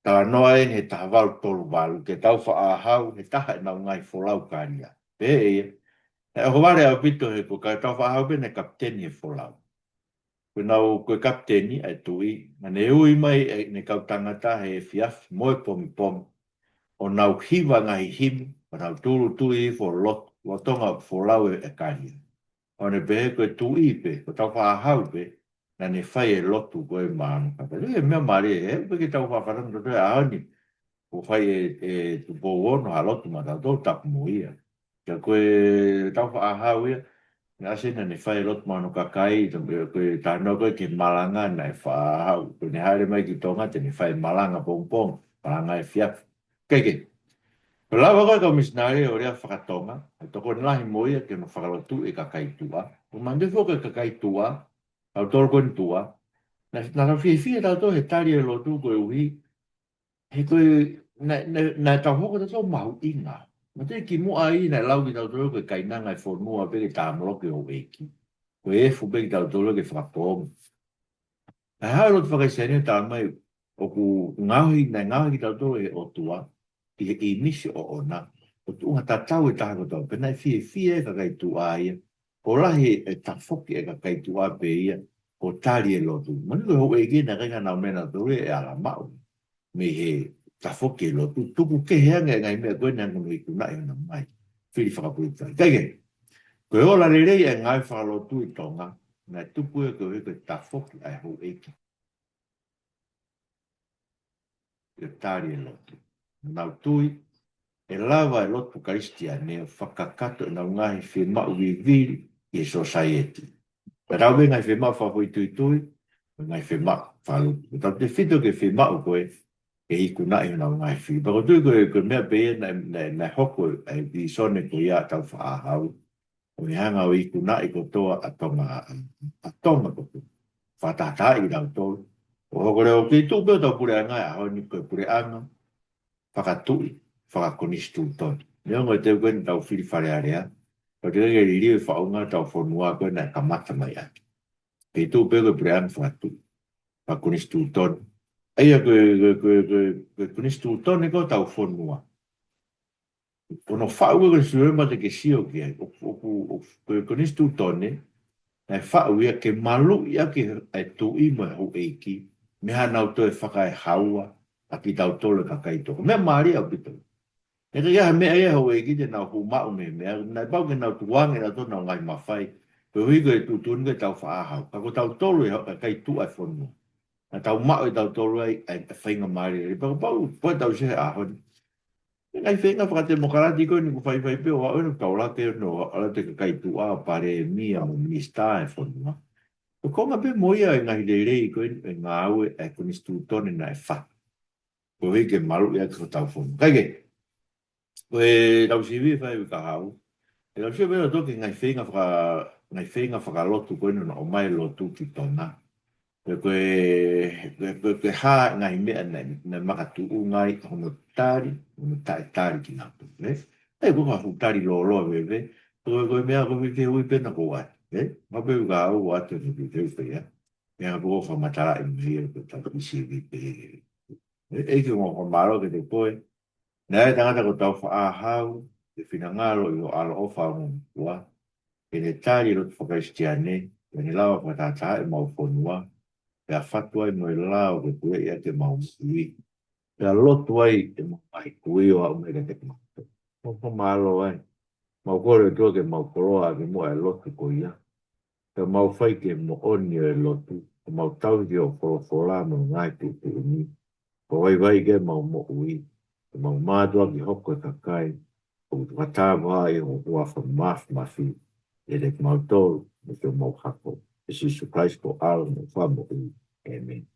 talanoa ʻeni he taha valu tolu valu, ki he Taufaʻāhau, he taha ʻenau ngaahi folau kalia. Pehē ʻe ia, naʻe ʻohovale ʻaupito he ko e Taufaʻāhau pē naʻe kapiteni he folau. Ko ʻenau, ko e kapiteni ʻa e tuʻi, naʻa ne ui mai ʻene kau tangata he efiafi mo e pongipongi, ʻo nau hiva ngaahi himu, ʻo nau tūʻulutui hifo ʻo lotu, lolotonga ʻoku folau e, e kalia. ʻO ne pehē ko e tuʻi pē, ko Taufaʻāhau pē, naʻa ne fai e lotu ko ē maʻa hono kakai. Ko e meʻa mālie, he ʻoku ʻikai ke tau fafanongo tautolu he ʻaho ni, ʻoku fai ʻe, ʻe Tupou Ono ha lotu maʻatautolu, tapu mo ia. Ka ko e Taufaʻāhau ia, naʻe ʻasi naʻa ne fai e lotu maʻa hono kakai, ta-, ko e talanoa ko ē ki he malanga naʻe faʻa haʻu, ko ʻene haʻele mai ki Tonga, te ne fai malanga pongipongi, malanga efiafi. Kae kehe. Ko e lava ko ē kau misinale ʻo lea fakatonga, ʻe tokoni lahi mo ia ki hono fakalotuʻi e kakai tuʻa. Ko e manatuʻi foki e kakai tuʻa, tautolu ko eni tuʻa, naʻa, naʻa tau fiefia tautolu he tali e lotu koeʻuhi, he ko e, naʻa, naʻa, naʻa tau hoko tautolu mahuʻinga. Manatuʻi kimuʻa ai naʻe lau kitautolu ko e kainanga e fonua pē ke tāmoloki houʻeiki. Ko e efu pē kitautolu ke fakapoongi. Naʻe haʻu e lotu faka-Kalisitiane ʻo talamai ʻoku ngaohi, naʻe ngaohi kitautolu ʻe he ʻOtua, ʻi he ʻīmisi ʻoʻona, ʻo tuʻunga tatau e taha kotoa, pea naʻe fiefia e kakai tuʻa ia, ʻo lahi e tafoki e kakai tuʻa pē ia, ʻo tali e lotu. Manatuʻi ko e houʻeiki naʻe ʻikai ke nau meʻa nautolu ʻe ala maʻu mei he tafoki e lotu, tuku kehe ange e ngaahi meʻa ko ē naʻa nau ikunaʻi honau ngaahi fili fakapolitikale. Kae kehe, ko e ola lelei e ngāue fakalotu ʻi Tonga, naʻe tupu ia koeʻuhi ko e tafoki ʻa e houʻeiki ʻo tali e lotu. Nau tui, ʻe lava e lotu Kalisitiane ʻo fakakakato ʻenau ngaahi fiemaʻu vivili ʻi he sosaieti. Ka tau mei he ngaahi fiemaʻu fakafoʻituitui, mo e ngaahi fiemaʻu fakalotu. Tautefito ki he fiemaʻu ko ē, ke ikunaʻi honau ngaahi fili. Pea ʻoku ou tui ko e, ko e meʻa pē ia naʻe, naʻe, naʻe hoko ai e vīsone ko ia ʻa Taufaʻāhau. ʻO ne hanga ʻo ikunaʻi kotoa ʻa Tonga, ʻa Tonga kotoa. Fakatahatahaʻi kitautolu. ʻO hoko leva ʻo kei tuʻu pē hotau puleʻanga he ʻaho ni ko e puleʻanga fakatuʻi, fakakonisitūtone. Neongo e teu ko eni ʻetau fili Fale Alea, ka ʻoku teʻeki ke liliu e faʻunga ʻetau fonua ko ē naʻe kamata mai ʻaki. Kei tuʻu pē ko e puleʻanga fakatuʻi, fakakonisitūtone. ʻA ia ko e, ko e, ko e, ko e, ko e konisitūtone ko ē ʻetau fonua. Ko hono faʻu ko ē ko e sui mate ke sio ki ai. ʻOku, ʻoku, ʻoku, ko e konisitūtone, naʻe faʻu ia ke maluʻi ʻaki e tuʻi mo e houʻeiki, mei haʻanau toe fakaehaua ʻa kitautolu e kakai Tonga. Meʻa mālie ʻaupito. He ʻikai ha meʻa ia houʻeiki te nau hū maʻu mei he meʻa, naʻe pau ke nau tukuange ʻe nautolu honau ngaahi mafai, koeʻuhi ko e tuʻutuʻuni ko ē ʻa Taufaʻāhau. Ka ko tautolu e ho-, e kakai tuʻa e fonua. Naʻa tau maʻu ʻe tautolu ai, ʻa e, ʻa e faingamālie. Pea kapau, pau ʻetau sio he ʻaho ni. Ngaahi feinga fakatemokalati ko eni ʻoku faifai pē ʻo aʻu eni ʻoku tau laka ʻo ʻalu atu e kakai tuʻa ʻo palēmia mo minisitā e fonua. Ko e konga pē mo ia e ngaahi lelei ko eni e ngāue e konisitūtone naʻe fai. Koeʻuhi ke maluʻi ʻaki hotau fonua. Kae kehe, ko ʻetau sivi e fai uike kahaʻu. ʻE tau sio pē ʻo toki ngaahi feinga faka-, ngaahi feinga fakalotu ko eni naʻe ʻomai lotu ki Tonga. Ko e, ko e, ko e, ko e hā e ngaahi meʻa naʻe, naʻe makatuʻunga ai hono tali, hono taʻetali kinautolu, ē? ʻE, ko e hā hoʻo tali lōloa veve, ko e, ko e meʻa ko e fehuʻi pē naʻa ku ʻai, ē? Mou pehē ʻoku ou ʻoatu e fehuʻi pē ia. Meʻa ko e fakamatalaʻi mai ʻe he tau kisi vi pe. ʻE, ʻEiki, ʻoku mau fakamālō kiate koe, naʻe ʻi ai e tangata ko Taufaʻāhau, ʻi he finangalo ʻi ho ʻaloʻofa ʻo e ʻOtua, ke ne tali e lotu faka-Kalisitiane, ke ne lava ʻo fakatātā ʻemau fonua, pea fatu ai mo e lao ke puleʻi ʻaki ʻemau moʻui. Pea lotu ai ʻemau ngaahi kui ʻo aʻu mai kiate kimautolu. Mau fakamālō ai. Mau kole ʻOtua ke mau koloa ʻaki muʻa e lotu ko ia. Pea mau fai ki he moʻoni ʻo e lotu, ʻo mau tauhi ki hoʻo folofola mo e ngaahi tuʻutuʻuni. Ko e vaivai ki heʻemau moʻui, ʻo mau mātuʻaki hoko ko e kakai ʻoku fakatavaʻi ʻi ho huafa māfimafi, ʻiate kimautolu mo homau hako. ʻIa Sīsū Kalaisi ko e ʻAlo mo e Fakamoʻui. ʻĒmeni.